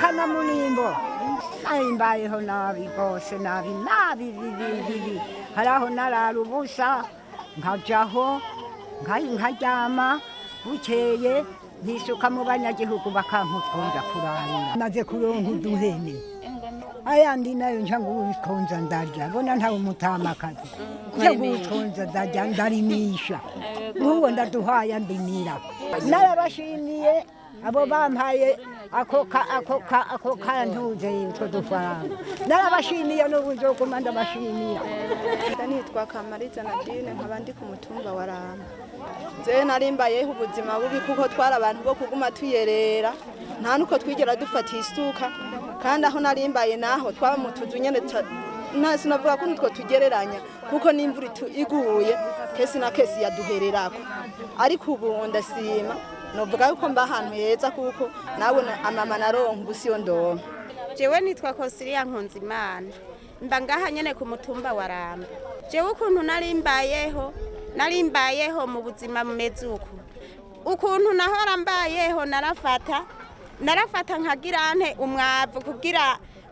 Kanamulimbo. Nari mbayeho nabi rwose, nabi nabi, bibi bibi. Haraho narara ubusa, nkajaho nkaryama, bukeye nkisuka mu banyagihugu bakampa utwonja kurarira. Maze kuronka uduhene, ayandi nayo nca ngutwonza ndarya. Bona ntawe umutamakazi, nca ngutwonza ndarya, ndarimisha. Nk'uwo ndaduhaye ndimira. Narabashimiye abo bampaye ako kantuze, utwo dufaranga. Narabashimiye, n'ubu nzoguma ndabashimira. Nitwa Kamariza Nadine, nkaba ndi ku mutumba wa Ramba. Jewe nari mbayeho ubuzima bubi kuko twari abantu bo kuguma tuyerera, nta nuko twigera dufata isuka. Kandi aho nari mbaye naho twaba mu tuzu nyene, nta sinavuga ko nutwo tugereranya, kuko n'imvura iguye kesi na kesi yaduhererako. Ariko ubu ndasima, novuga yuko mba ahantu heza kuko nawe amama naronka, ubu siyo ndonka. Jewe nitwa Kosiriya Nkunzimana, mba ngaha nyene ku mutumba wa Ramba. Jewe ukuntu nari mbayeho, nari mbayeho mu buzima bumeze uku. Ukuntu nahora mbayeho, narafata nkagira nte umwavu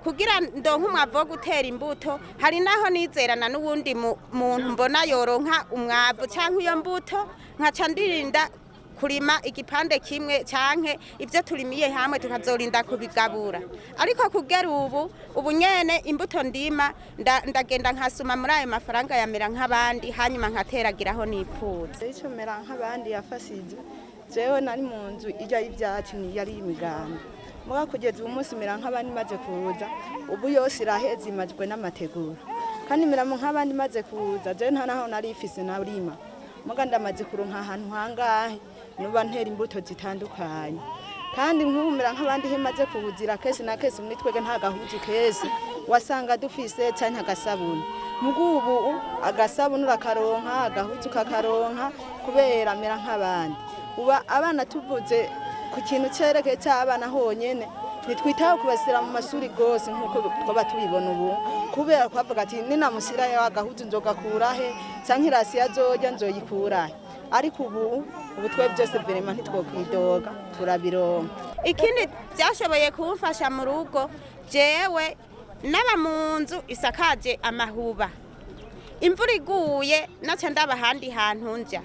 kugira ndonke umwavu wo gutera imbuto. Hari naho nizerana n'uwundi muntu mbona yoronka umwavu canke iyo mbuto, nkaca ndirinda kurima igipande kimwe canke ibyo turimiye hamwe tukazorinda kubigabura. Ariko kugera ubu nyene imbuto ndima ndagenda nkasuma muri ayo mafaranga yamera nk'abandi, hanyuma nkateragiraho nipfuza. Icyo mera nk'abandi yafashije, jewe nari mu nzu ijya y'ibyatsi, yari y'imiganda. Muga kugeza ubu munsi mera nk'abandi maze kuza, ubu yose iraheze, imazwe n'amategura. Kandi mera nk'abandi maze kuza, jewe nta naho nari ifise narima. Muga ndamaze kuronka ahantu hangahe nuba ntera imbuto zitandukanye. Kandi nk'ubu mera nk'abandi himaze kuwuzira, kesi na kesi muri twebwe nta gahuzu kesi wasanga dufise canke agasabuni. Mugubu agasabuni urakaronka, agahuzu kakaronka kubera mera nk'abandi. Uba abana tuvuze ku kintu cerekeye c'abana honyene, ntitwitaho kubasira mu mashuri gose nk'uko twaba tubibona ubu, kubera twavuga ati ninamusirayo agahuzu nzogakurahe, canke irasi azorya nzoyikurahe? Ariko ubu twe byose vraiment ntitwokwidoga, turabironka. Ikindi byashoboye kumfasha mu rugo, jewe naba mu nzu isakaje amahuba. Imvura iguye naca ndaba ahandi hantu nja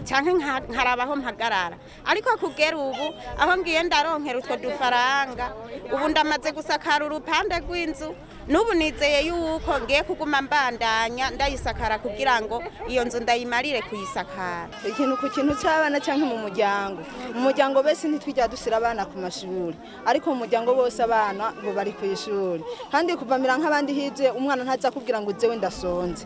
canke nkarabaho mpagarara. Ariko kugera ubu aho ngiye ndaronkera utwo dufaranga, ubu ndamaze gusakara urupande rw'inzu. N'ubu nizeye yuko ngiye kuguma mbandanya ndayisakara kugira ngo iyo nzu ndayimarire kuyisakara. Ikintu ku kintu cy'abana cyangwa mu muryango bese ntitwijya dushyira abana ku mashuri, ariko mu muryango bose abana ngo bari ku ishuri. Kandi kuvamira nk'abandi hije, umwana ntaza kubwira ngo uzewe ndasonze,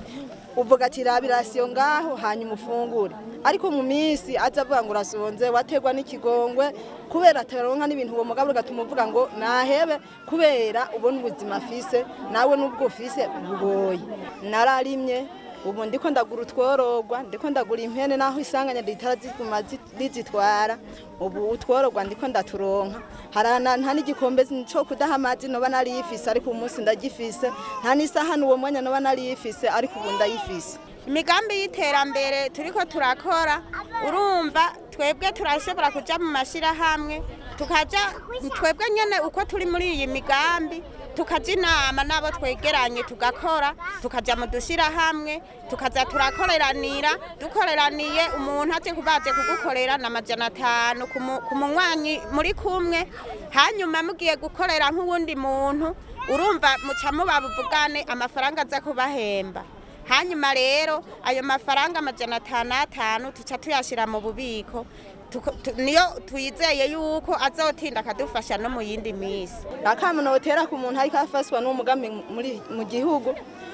uvuga ati raba irasiyo ngaho hanyuma ufungure. Ariko mu minsi aza avuga ngo urasonze, waterwa n'ikigongwe kubera ataronka n'ibintu. Uwo mugabo ugatuma uvuga ngo nahebe, kubera ubona ubuzima afise nawe n'ubwo ufise bugoye. Nararimye, ubu ndiko ndagura utworogwa, ndiko ndagura impene naho isanganya ritara ziguma rizitwara. Ubu utworogwa ndiko ndaturonka. Harana nta n'igikombe cyo kudaha amazi noba narifise, ariko uyu munsi ndagifise. Nta n'isahani uwo mwanya noba narifise, ariko ubu ndayifise. Imigambi y'iterambere turiko turakora, urumva twebwe turashobora kuja mu mashyirahamwe, tukaja twebwe nyene uko turi muri iyi migambi, tukaja inama n'abo twegeranye, tugakora, tukaja mu dushyirahamwe, tukaza turakoreranira. Dukoreraniye, umuntu aje kubaje kugukorera na 500 ku munywanyi muri kumwe, hanyuma mugiye gukorera nk'uwundi muntu, urumva muca muba buvugane amafaranga aza kubahemba. Hanyuma rero ayo mafaranga 500 tuca tuyashyira mu bubiko, niyo twizeye yuko azotinda akadufasha no mu yindi minsi. Akamo notera ku muntu ariko afaswa n'umugambi muri mu gihugu,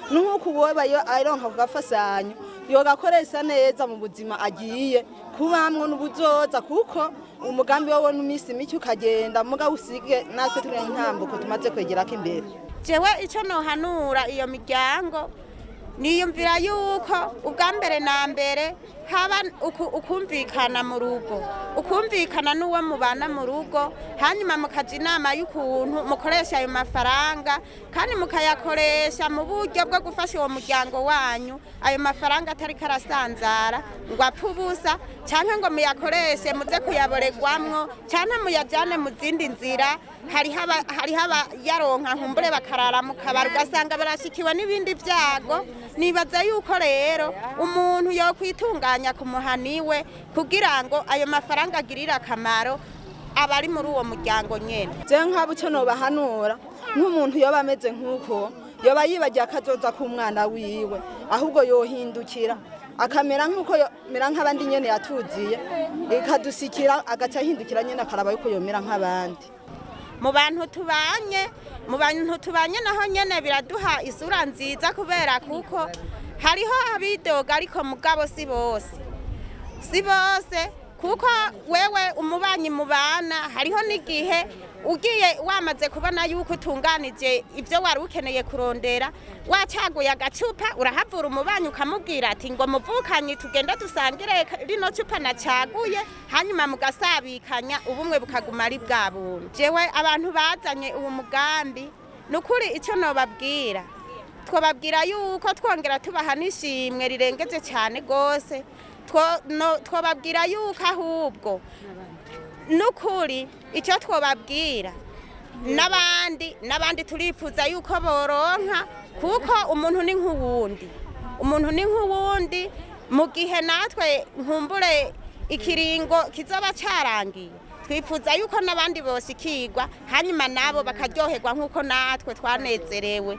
nuko uwoba yo aronka ku gafasanyo yogakoresha neza mu buzima agiye kubamwo n'ubuzoza, kuko umugambi wowe n'imisi mike ukagenda, muga usige natwe turi intambuko tumaze kwegerako imbere. Jewe icyo nohanura iyo miryango, niyumvira yuko ubwa mbere na mbere Haba ukumvikana mu rugo, ukumvikana n'uwo mubana mu rugo, hanyuma mukaja inama y'ukuntu mukoresha ayo mafaranga, kandi mukayakoresha mu buryo bwo gufasha uwo muryango wanyu. Ayo mafaranga atariko arasanzara ngo apfe ubusa, canke ngo muyakoreshe muze kuyaboregwamwo, canke muyajane mu zindi nzira. Hariho abayaronka nkumbure bakarara mu kabari, ugasanga barashikiwe n'ibindi vyago. Nibaza yuko rero umuntu yokwitunganya ku muhani we kugira ngo ayo mafaranga agirire akamaro abari muri uwo muryango nyene. Je nk'abo icyo nobahanura, nk'umuntu yoba ameze nk'uko, yoba yibagiye akazoza k'umwana wiwe, ahubwo yohindukira akamera nk'uko yomera nk'abandi nyene yatuziye ikadusikira, agaca ahindukira nyene akaraba yuko yomera nk'abandi. Mu bantu tubanye naho nyene biraduha isura nziza, kubera kuko hariho abidoga, ariko mugabo si bose, si bose, kuko wewe umubanyi mubana, hariho n'igihe ugiye wamaze kubona yuko utunganije ibyo wari ukeneye kurondera, wacaguye agacupa, urahavura umubanyi ukamubwira ati: "Ngo muvukanye, tugende dusangire rino cupa nacaguye." Hanyuma mugasabikanya, ubumwe bukaguma ari bwa buntu. Jewe abantu bazanye uwo mugambi, ni ukuri icyo nobabwira, twababwira yuko twongera tubaha n'ishimwe rirengeje cyane rwose. Twababwira yuko ahubwo n'ukuri icyo twababwira, n'abandi turifuza yuko boronka, kuko umuntu ni nk'uwundi, umuntu ni nk'uwundi. Mu gihe natwe nkumbure ikiringo kizoba carangiye, twifuza yuko n'abandi boshikirwa, hanyuma nabo bakaryoherwa nk'uko natwe twanezerewe.